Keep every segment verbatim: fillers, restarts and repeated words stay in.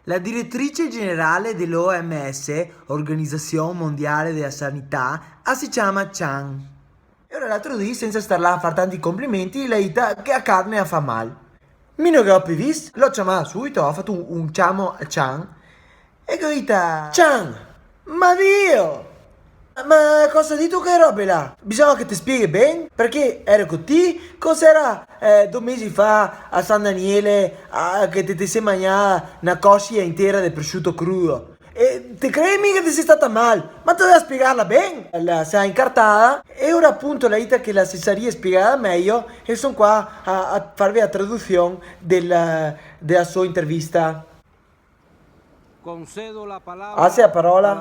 La diretrice generale de l'O M S, Organizasion Mondiale dea Sanità, a se ciama Chan. E ora l'altro dì, sensa star là a far tanti complimenti, la ga dita che a carne a fa mal. Mi no ghe go pi vist, l'ò ciamà subito, go fato un, un ciamo a Chan, e ghe go dita: "Chan, ma Dio! Ma cosa dito che robe là? Bisogna che te spieghe ben, parché ero co ti, cos'era, eh, do mesi fa a San Daniele, a, che te, te se magnà na cosia intera de prosciuto crudo? E te credi miga che te si stata mal? Ma te doveva spiegarla ben." La se ga incartada, e ora apunto la ga dita che la se saria spiegada mejo, e son qua a, a farve la tradusion del, dela so intervista. Concedo la palabra. Ase la parola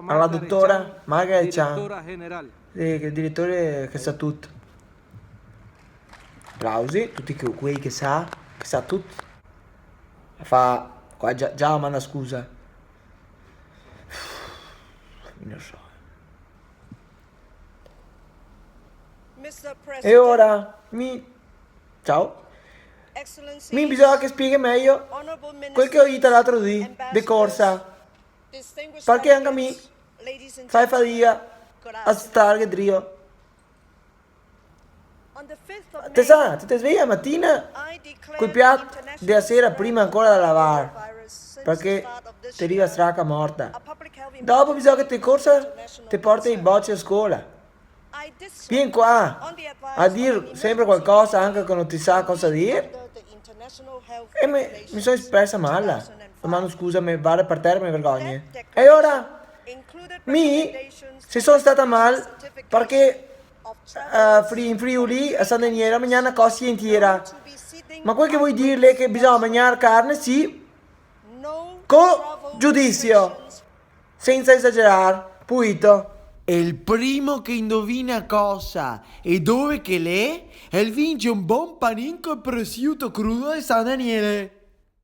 a la dotora Margaret Chan, directora general. Sì, che el diretore che sa tuto. Aplausi, tuti que-, quei che sa, che sa tuto. Fa qua già, già manda scusa. Mi no so. E ora mi Ciao. Mi bisogna che spieghe mejo quel che go dito l'altro dì, de corsa. Parché anca mi fai fadiga a starghe drio. Te sa, te te svei a matina coi piat de a sera prima ancora de lavar, parché te riva straca morta. Dopo bisogna che te corsa, te porte i boci a scola. Vien qua a dir sempre qualcosa anca che no te sa cosa dir. E me, me son espresa mal. Domando scusa, me vare par tera, me vergogne. E ora, mi, se son stata mal, parché, eh, Fri-, in Friuli, a San Daniele, a magnà na cosia intiera. Ma quel che voi dirle che bisogna magnar carne, sì, co giudizio. Sensa esagerar, puito. E el primo che indovina cosa e dove che l'è, el vince un bon panin col prosciuto crudo de San Daniele.